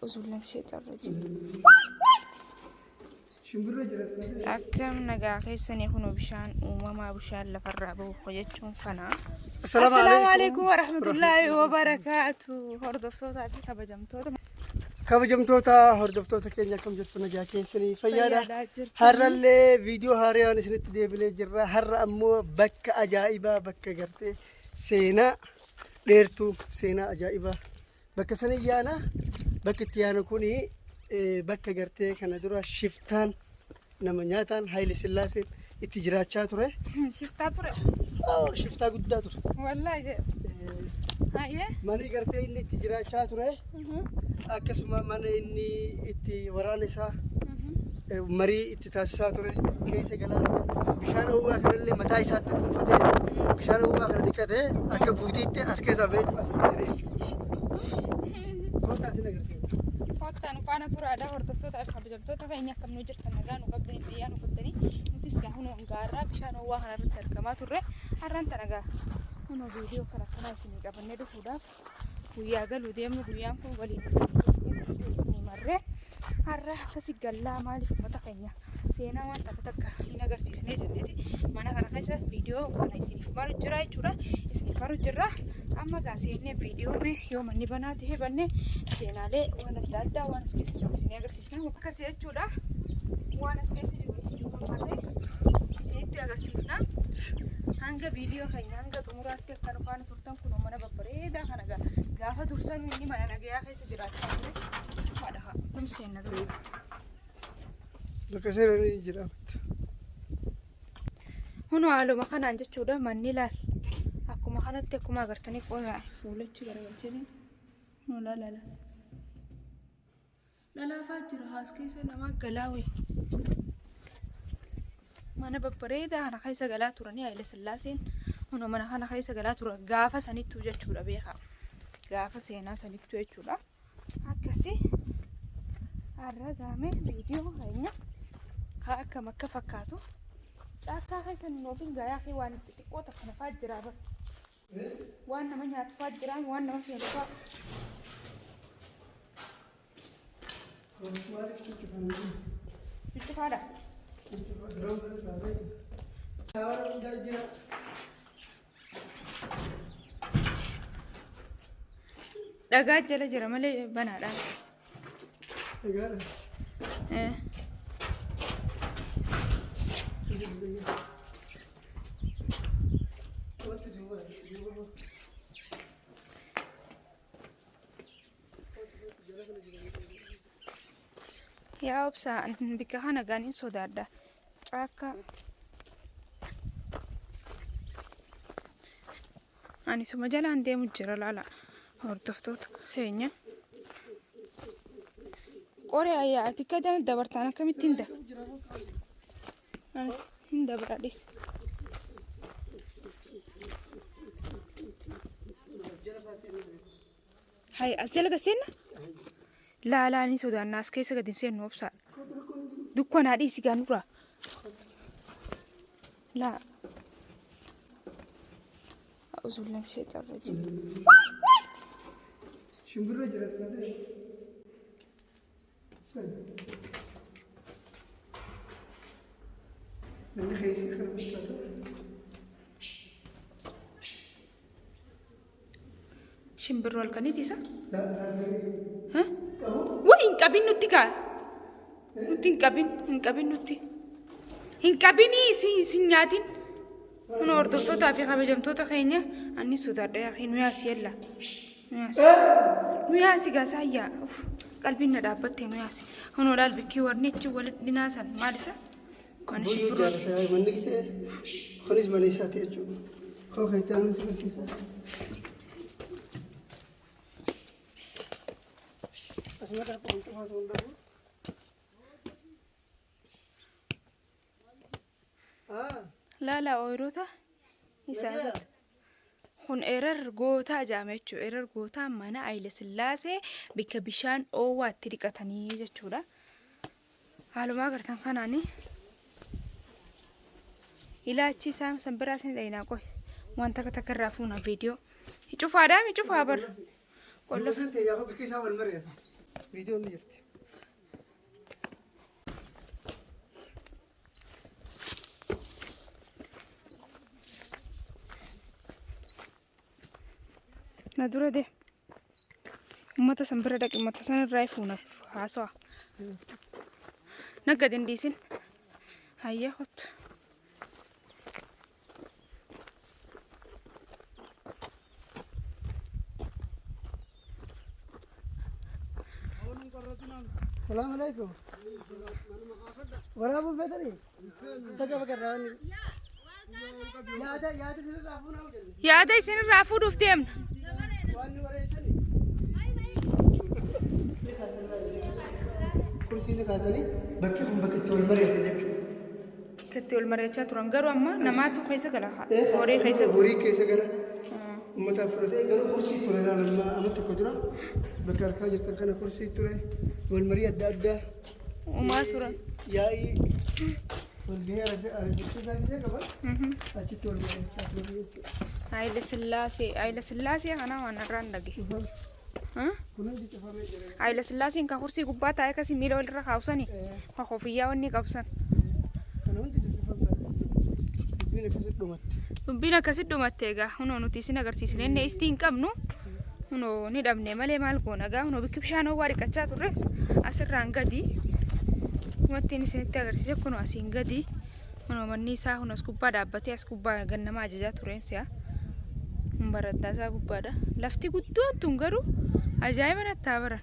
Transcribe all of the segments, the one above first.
A'uuzu sheexarra. Shimbirroo jira sana. Akkam nagaa keessanii? Kun bishaan uumamaa, bishaan lafarraa bahu jechuun kana. Assalaamu Assalaamu alaikum warahmatullaahi wabarakaatu. Hordoftootaa fi kabajamtoota. Kabajamtoota hordoftoota keenya, akkam jirtu? Nagaa keessanii? Fayyaadha. Fayyaadhaa jirtu. Har'allee viidiyoo haaraan isinitti deebinee jirra. Har'a ammoo bakka ajaa'ibaa, bakka gartee seenaa dheertuu, seenaa ajaa'ibaa bakka sana yaana. Bakki itti yaanu kuni bakka gartee kana dura shiftaan nama nyaataan Haayile Sillaaseen itti jiraachaa ture. Shiftaa ture. Oh, shiftaa guddaa ture. Wallaahi jedhe. Hayyee. Manni gartee inni itti jiraachaa ture, akkasuma mana inni itti waraana isaa marii itti taasisaa ture keessa galaa ture. Bishaan ho'aa kanallee mataa isaatti dhuunfatee, bishaan ho'aa kana dhiqatee akka guutiitti as keessaa bahee as seenee jechuudha. Kottaa isin agarsiisa. Kottaa nu faana turaadha. Hordoftootaa fi kabajamtoota keenya, akkam nu jirtan? Nagaa nu qabdanii? Fayyaa nu qabdanii? Nutis gaa hunoo gaarraa bishaan ho'aa kana irratti argamaa turre. Har'aan tana gaa hunoo viidiyoo kana akkanaa isinii qabannee dhufuudhaaf guyyaa galuu deemnu, guyyaan kun waliin isinii marree har'a akkasi gallaa. Maaliif uummata keenya seenaa waan takka takka hin agarsiisnee jenneeti mana kana keessa viidiyoo kana isiniif maru jira jechuudha. Isiniif maru jirra. Amma gaa seennee viidiyoo mee yoo manni banaa ta'e bannee seenaalee waan adda addaa waan as keessa jiru isinii agarsiisna. Akkasii jechuudha. Waan as keessa jiru isiniif marree isinitti agarsiifna. Hanga viidiyoo keenya hanga xumuraatti akka nu faana turtan. Kun mana babbareedaa kana gaa gaafa dursanuu inni mana nagayaa keessa jiraachaa ture. Cufaadha haa. Kun seenna dura. Bakka seenaan ni jira. Kunoo haaluma kanaan jechuudha manni. Ilaal, akkuma kanatti, akkuma agartanii, qoyaa fuulachi garagalcheetiin nu laalala. Lalaafaa jira haas keessa nama galaa wayi. Mana babbareedaa kana keessa galaa turanii Haayile Sillaaseen. Kunoo mana kana keessa galaa turan gaafa sanittuu jechuudha, beekaa. Gaafa seenaa sanittuu jechuudha. Akkasii har'a gaamee viidiyoo keenya haa akkam akka fakkaatu. Caakkaa keessa nu ofiin gayaa fi waan xixiqqoo takka nafaa jira bar. Waan nama nyaatu fa'aa jira, waan nama seenu fa'aa. Maaliif cuccufamee? Cuccufaadha. Duraan bira taa'ee. Shaawara hundaa jira. Dhagaa jala jira malee banaadha. Dhagaadha. Eh. Wanti duuba duuba. Yaa obsaa, bikka kana gaaniin sodaadha. Caakkaa. Ani suma jalaan deemu jira, laala, hordoftoota keenya. Qoree ayyaa, ati akka dabartaan akkamittiin da? Hin dabra, dhis. Hay, as jala gad seenna? Laalaa, ni sodaannaa, as keessa gad hin seennu, obsaa. Dukkanaa, dhiisi gaa nurraa. Laa. A'uuzu billahi sheexaan rajiim. Shimbirroo jira sana. Sana. Manni keessi kana fakkaata. Shimbirroo halkaniiti isa? Qabu. Way, hin qabin nutti gaa. Nutti hin qabin, hin qabin nutti. Hin qabinii, si si nyaatin. Kun hordoftootaa fi kabajamtoota keenya, ani sodaadha yaa, nu yaasi, yalla. Nu yaasi. Nu yaasi gaa saayyaa. Uf, qalbiin na dhaabbatte, nu yaasi. Kun olaal bikkii warni achi walitti dhinaasan maal isa? Kan Buyyoo shimbirroo. jaalata manni gisee kunis mana isaati jechuudha. Koo kan itti aanu si barsiisa. Asuma dhaabbamu cufaa ta'uu hin dhabu. Ah, Laala, ooyiroota isaa irratti. Kun erar gootaa jedhama jechuudha. Erar gootaa mana Haayile Sillaasee bakka bishaan oowwaatti dhiqatanii jechuudha. Haaluma agartan kanaani ilaachi isaa san biraa isin dhayinaa, qoy. Waan takka takka irraa fuuna viidiyoo. Cufaadhaa mi cufaa bar. Qolla. San ta'e yaa, bakka isaa wal mari'ata. Viidiyoon ni jirti. Na dura deem. Uummata san bira dhaqi, uummata san irraa fuunaaf haasawa. Nagga dindiisin. Hayya kottu. Salaam alaikum. Waraabuu feetanii? Bakka bakka irraa wanni. Yaada yaada sirraa fuunaa jenna. Yaada isinirraa fuudhuuf deemna. Waan nu wareessani. Kursii ni kaasanii bakki kun bakka itti wal mari'atan jechuudha. Bakka itti wal mari'achaa turan garuu amma namaatu keessa gala. Horii keessa. Horii keessa gala. Uummataaf fudhatee garuu kursii ture amma amma tokko dura bakka harkaa jirtan kana kursii ture wal marii adda addaa. Uumaa turan. Yaa'ii walgahii ariifachiisaa gisee qaban achitti wal mari'achaa ture jechuudha. Haayile Sillaasee. Haayile Sillaasee kana waan irraan dhage. Kun hundi cufamee jira. Haayile Sillaaseen kan kursii gubbaa taa'ee akkasii miila walirra kaawsani. Kan koffiyyaa wanni qabsan. Kana hundi cufamee dubbiin akkasitti dhumatte. Dubbiin akkasitti dhumatte egaa hunoo nuti isin agarsiisne inni istii hin qabnu. Hunoo ni dhabne malee maal goona egaa hunoo bikki bishaan ho'aa dhiqachaa turres asirraan gadi. Wanti isinitti agarsiise kunoo asiin gadi. Kunoo manni isaa kun as gubbaa dhaabbatee as gubbaa gannama ajajaa tureen si'a. Baraddaa isaa gubbaadha. Lafti guddoon tun garuu ajaa'iba natti haa baran.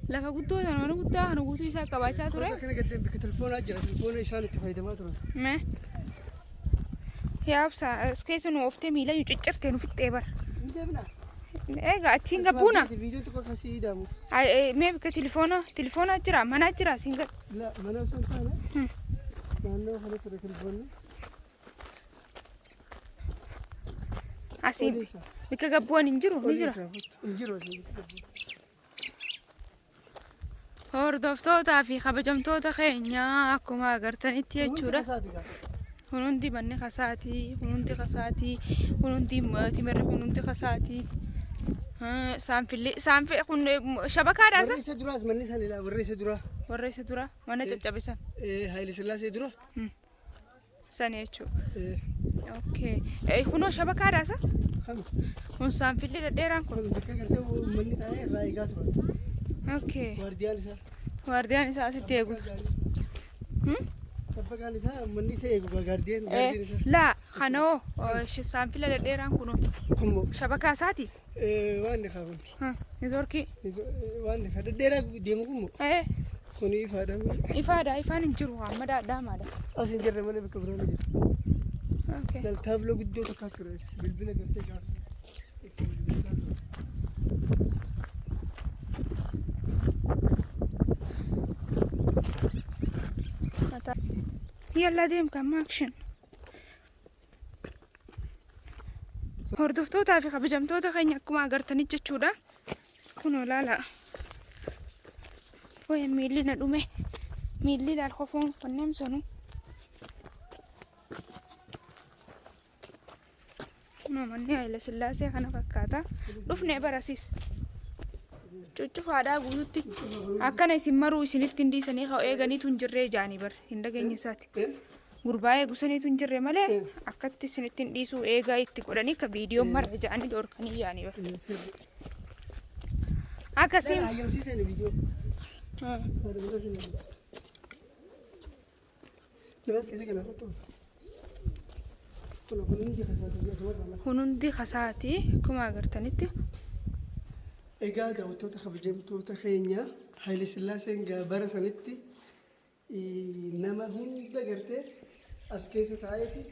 Lafa guddoo sana mana guddaa kana guutuu isaa qabaachaa ture. Akkana gaddeen bakka telefoonaa jira. Telefoona isaan itti fayyadamaa turan. Mee. Yaa obsa as keessa nu ooftee miila nu ciccirtee nu fixxee bara. Hin deebinaa? Egaa achiin gabbuuna. Viidiyoon tokko akkasii hidhamu. Mee bakka telefoona telefoona jira mana jira asiin gad. La mana osoo hin taane naannoo kana ture telefoonni. Asiin bakka gabbu'an hin jiru ni jira. Hin jiru asiin. Hordoftootaa fi kabajamtoota keenya akkuma agartanitti jechuudha. Kun hundi manni kasaatii, kun hundi kasaatii, kun hundi timirri kun hundi kasaatii. Saanfillee saanfii kun shabakaadhaa Warri isa duraas manni isaanii laa warri isa duraa. Warra isa dura mana caccabe san. Haayile Sillaasee dura. San jechuudha. Okay. Kunoo shabakaadhaa isa? Kun saanfillee dhedheeraan kun. Kun bakka gartee uummanni taa'ee irraa eegaa turan. Okay. Waardiyaan isaa. Waardiyaan isaa asitti eegu. Tabbaqaan isaa uummanni isa eegu gaardiyaan gaardiyaan isaa. Laa kanoo saanfila dhedheeraan kunoo. Kummoo. Shabakaa isaati? Waan ni kun. Neetwoorkii. Waan ni dhedheeraa deemu kummoo. Kuni ifaadha. Ifaadha ifaan hin jiru amma daadhaamaadha. As hin jirre malee bakka biroo ni jira. Okay. Taabloo guddoo tokko ture bilbila gartee gaafa itti bilbilaa ture. Yalla deem kan action. Hordoftootaa fi kabajamtoota keenya akkuma agartanii jechuudha. Kunoo laala. Wayi miilli na dhume. Miilli laal kofoon kunneen sanu. Kunoo manni Haayile Sillaasee kana fakkaata. Dhufnee barasiis. Cuccufaadhaa guututti akkana isin maruu isinitti hin dhiisanii haa eeganiitu hin jirree jaanii bar hin dhageenye isaati. Gurbaa eegu saniitu hin jirre malee akkatti isinitti hin dhiisuu eegaa itti godhanii akka viidiyoon marra jaanii dhorkanii jaanii bar. Akkasiin. Hayyamsiiseen viidiyoo. Nama keessa kana kottu. Kun hundi kasaati asuma Kun hundi kasaati akkuma agartanitti. Egaa daawwattoota kabajamtoota keenya Haayile Sillaaseen bara sanitti nama hunda gartee as keessa taa'eeti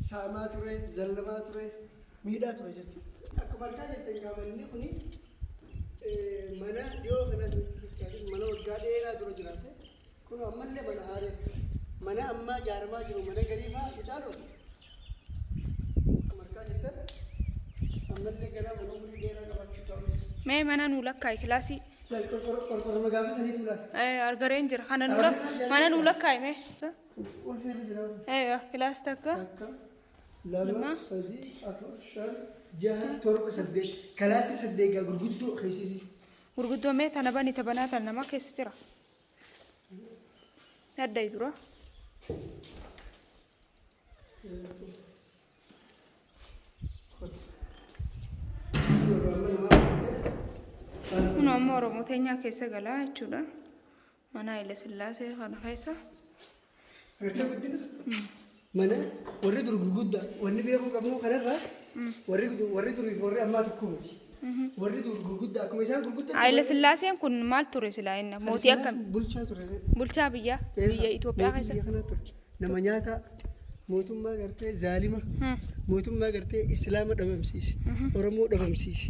saamaa ture, zallamaa ture, miidhaa ture jechuudha. Akkuma argaa jirtan egaa manni kuni mana dhiyoo kana isinitti fakkaate mana waggaa dheeraa dura jiraate kun ammallee mana haaree mana ammaa ijaaramaa jiru mana garii fa'aa mucaaloo akkuma argaa jirtan ammallee ganaa mana umurii dheeraa qabaachuu ta'u. Mee mana nuu lakkaa'i kilaasii. Qorqorroo gaafa saniitu laal. Argareen jira. Kana nuu mana nuu lakkaa'i mee. Ulfeerri jira. Kilaas takka. Takka, lama, sadii, afur, shan, jaha, torba, saddeet. Kilaasii saddeet gaa gurguddoo keessiisi. Gurguddoo mee tana bani tabanaa tan nama keessa jira. Adda dura. Kun ammoo Oromoo teenyaa keessa galaa jechuudha. Mana Haile Sillaasee kana keessa. Agartee guddina? Mana warri dur gurguddaa wanni beekuu qabnu kanarraa warri durii fi warri ammaa tokko miti. Warri dur gurguddaa akkuma isaan gurguddaa. Haile Sillaaseen kun maal ture silaa inni? Mootii akkam? Bulchaa ture. Bulchaa biyya Itoophiyaa keessa. Biyya kana ture. Nama nyaata mootummaa gartee zaalima mootummaa gartee Islaama dhabamsiise, Oromoo dhabamsiise,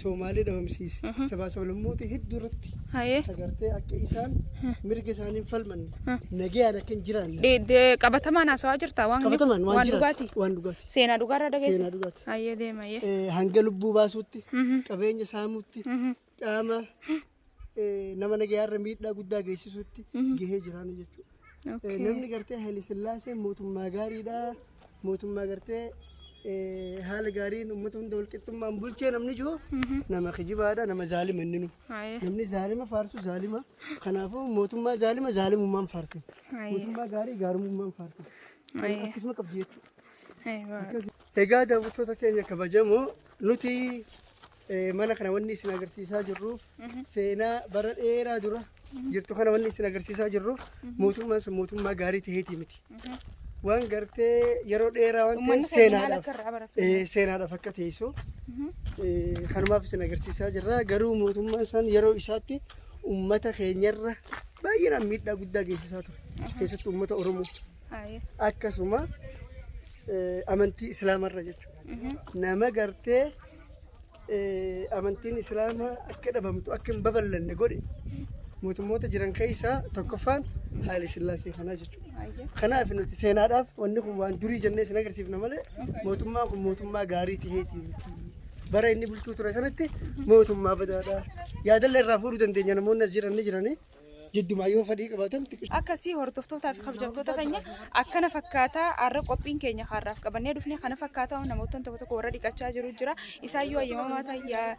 Soomaalee dhabamsiise, sabaa sablammoota hedduu irratti agartee akka isaan mirga isaaniin falmanne nagayaan akka hin jiraanne. Qabatamaan haasawaa jirta waan Qabatamaan waan dhugaatii. Waan dhugaatii. Seenaa dhugaarraa dhageesse. Seenaa dhugaati. Hayyee deema hayyee. Hanga lubbuu baasuutti, qabeenya saamuutti, qaama nama nagayaarra miidhaa guddaa geessisuutti gahee jiraana jechuudha. Namni gartee Haile Sillaasee mootummaa gaariidha. Mootummaa gartee haala gaariin uummata hunda walqixxummaan bulchee namni jiru nama kijibaadha, nama zaalima inni nu. Namni zaalima faarsu zaalima. Kanaafuu mootummaa zaalima zaalimummaan faarsu. Mootummaa gaarii gaarummaan faarsu. Akkasuma qabdi jechuudha. Egaa daawwattoota keenya kabajamoo nuti mana kana wanni isin agarsiisaa jirruuf seenaa bara dheeraa dura jirtu kana wanni isin agarsiisaa jirruuf mootummaan sun mootummaa gaarii ta'eetii miti. Waan gartee yeroo dheeraa waan ta'eef seenaadhaaf akka teessu kanumaaf isin agarsiisaa jirra. Garuu mootummaan isaan yeroo isaatti uummata keenyarra baay'inaan miidhaa guddaa geessisaa ture. Keessattuu uummata Oromoo. Akkasuma amantii Islaamarra jechuudha. Nama gartee amantiin Islaamaa akka dhabamtu akka hin babal'anne godhe mootummoota jiran keessaa tokkoffaan Haile Sillaasee kanaa jechuudha. Kanaaf nuti seenaadhaaf wanni kun waan durii jennee isin agarsiifna malee mootummaan kun mootummaa gaarii ta'eetii miti. Bara inni bulchuu ture sanatti mootummaa badaadha. Yaadalla irraa fuudhuu dandeenya namoonni as jiran ni jiranii. Jiddumaa yoo fedhii qabaatan Akkasii hordoftootaa fi kabajamtoota keenya akkana fakkaataa har'a qophiin keenya har'aaf qabannee dhufne kana fakkaataa namoota tokko tokko warra dhiqachaa jiru jira. Isaayyuu ayyamamaa ta'e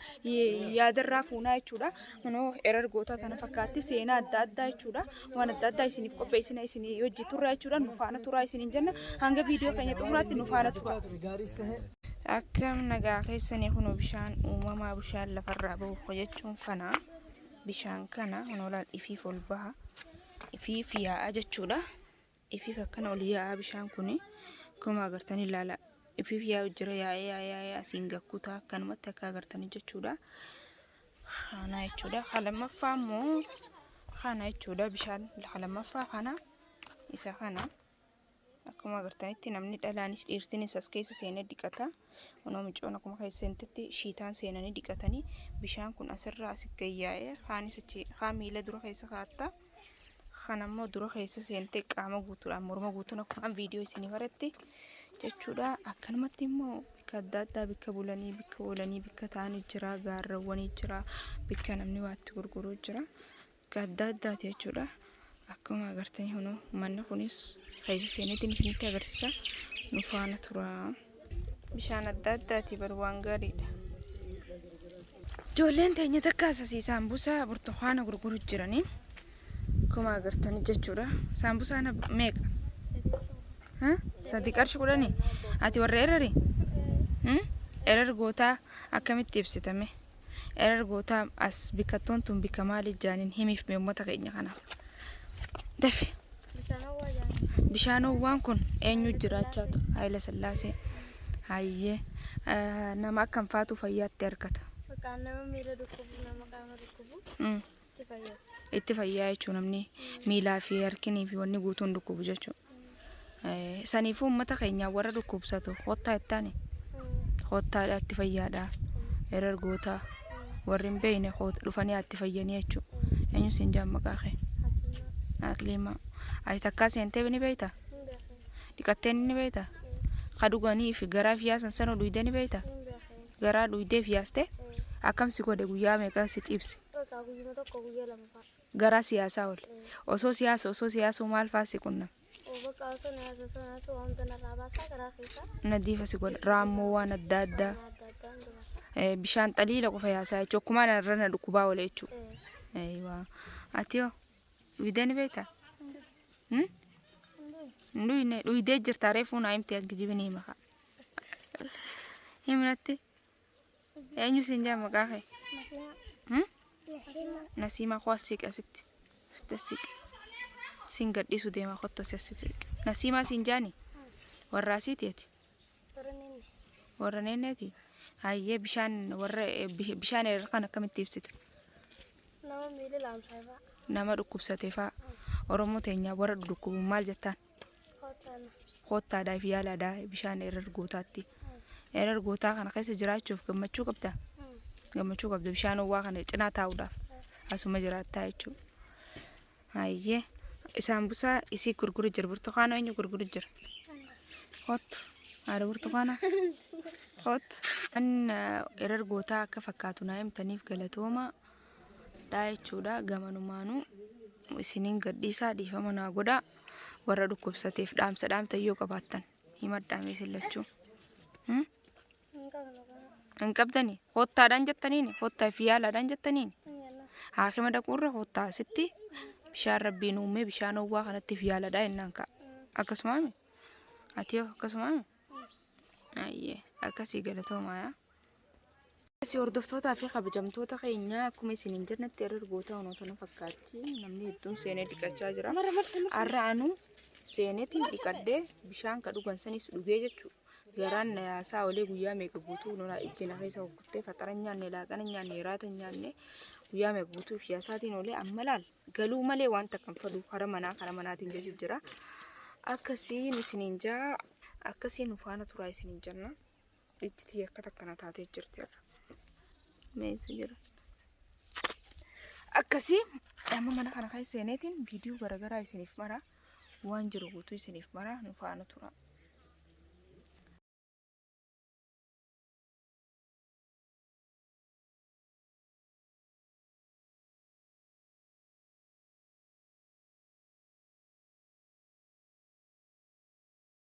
yaadarraa fuunaa jechuudha. Kunoo ergoota kana fakkaatti seenaa adda addaa jechuudha. Waan adda addaa isiniif qopheessina isinii hojii turraa jechuudha. Nu faana turaa isiniin jenna. Hanga viidiyoo keenya xumuraatti nu faana turaa. Akkam nagaa keessanii kunoo bishaan uumamaa bishaan lafarraa bahu jechuun kana. Bishaan kana kunoo ifiif ol baha. Ifiif yaa'a jechuudha. Ifiif akkana ol yaa'a bishaan kuni. Akkuma agartanii ilaala. Ifiif yaa'u jira yaa'ee yaa'ee asiin gakkutaa akkanumatti akka agartanii jechuudha. Kana jechuudha. Lammaffaa immoo kana jechuudha. Bishaan lammaffaa kana isa kana. Akkuma agartanitti namni dhalaanis dhiirtinis as keessa seenee dhiqata. Kunoo micoon akkuma keessa seentetti shiitaan seenanii dhiqatanii bishaan kun asirraa as gayyaa'ee kaanis achi kaan miila dura keessa kaa'atta. Kan ammoo dura keessa seentee qaama guutuudhaan morma guutuun akkuma viidiyoo isinii baratti jechuudha. Akkanumatti immoo bakka adda addaa bakka bulanii bakka oolanii bakka taa'anii jira gaarrawwanii jira bakka namni waatti gurguruu jira bakka adda addaati jechuudha. Akkuma agartanii kunoo manni kunis keessa seeneetiin isinitti agarsiisa. Nu faana tura. Bishaan adda addaati bar waan gaariidha. Ijoolleen teenya takka asasii saambusaa burtukaana gurguru jiranii. Akkuma agartanii jechuudha. Saambusaan meeqa? 3 qarshii 10. Ati warra erari? Erar gootaa akkamitti ibsitame? Erar gootaa as bikkattoon tun bikka maali jaaniin himiif uummata keenya kanaaf. Dafi. Bishaan owwaan kun eenyu jiraachaa ture? Haile Sillaasee. Hayyee nama akkam faatu fayyaatti argata. Nama miila dhukkubu, nama qaama dhukkubu itti fayyada. Itti fayyaa jechuun namni miilaa fi harkinii fi wanni guutuun dhukkubu jechuudha. Saniifuu uummata keenyaa warra dhukkubsatu kottaa ittaani. Kottaadha itti fayyaadha. Erar gootaa warri hin beekne dhufanii itti fayyanii jechuudha. Eenyu siin jaan maqaa kee? Akliima. Ati takkaa seentee ni beektaa? Dhiqattee ni beektaa? Ka dhuganii fi garaa fiyaasan sana dhuydee ni beektaa? Garaa dhuydee fiyaastee akkam si godhe guyyaa meeqa si ciibse? Garaa siyaasaa oole. Osoo siyaasa osoo siyaasuu maal fa'aa si qunnam? Nadiifa si godhe raammoo waan adda addaa. Bishaan xaliila qofa yaasaa jechuudha. Akkuma irra na dhukkubaa oola jechuudha. Eeyyuu. Ati hoo dhuydee ni beektaa? Hin dhuyne dhuydee jirta reefuu naa himte akka jibinii maqaa. Himnatti eenyu siin jaa maqaa kee? Nasiimaa koo as siqi asitti. Asitti as siqi. Siin gadhiisu deema kottu asi as siqi. Nasiimaa siin jaani? Warra asiiti ati? Warra neenneeti? Hayyee bishaan warra bishaan irra kan akkamitti ibsita? Nama miila laamshaa fa'a. Nama dhukkubsate fa'a. Oromoo teenyaa warra dhukkubu maal jettaan? Kootaana. Koottaadhaaf yaalaadhaa bishaan irra gootaatti. Irra gootaa kana keessa jiraachuuf gammachuu qabdaa? Gammachuu qabda bishaan ho'aa kana cinaa taa'uudhaaf asuma jiraattaa jechuudha. Hayyee isaan busaa isii gurguru jira burtukaana eenyu gurguru jira? Kottu haadha burtukaana kottu. Kan erer gootaa akka fakkaatu naa himtaniif galatooma dhaa jechuudha gamanumaanuu isiniin gadhiisaa dhiifama naa godhaa warra dhukkubsateef dhaamsa dhaamta yoo qabaattan himadhaa mee isin lachuu. Hin qabnu kana. Hin qabdani kottaadhaan jettaniini kottaa fi yaalaadhaan jettaniini Hin jenna. haakima dhaquurra kottaa asitti bishaan rabbiin uumee bishaan owwaa kanatti fi yaaladhaa jennaan ka'a. Akkasumaami? Ati hoo akkasumaami? Ayyee akkasii galatoomaa yaa. Akkasii hordoftootaa fi kabajamtoota keenya akkuma isin hin jirnetti irra goota honoota na fakkaatti namni hedduun seenee dhiqachaa jira. Har'a anuu seeneetiin dhiqadhee bishaan ka dhugan sanis dhugee jechuudha. Garaan na yaasaa olee guyyaa meeqa guutuu nolaa ijji na keessa gurguttee faxara hin nyaanne laaqana hin nyaanne raata hin nyaanne guyyaa meeqa guutuu fi yaasaatiin olee amma laal galuu malee wanta kan fadhu kara manaa kara manaatiin jechuun jira. Akkasiin isiniin jaa akkasiin nu faana turaa isiniin jenna. Ijji tiyya akka takkana taatee jirti har'a. Meensi jira. Akkasii amma mana kana keessa seeneetiin viidiyoo garaagaraa isiniif mara waan jiru guutuu isiniif mara nu faana turaa.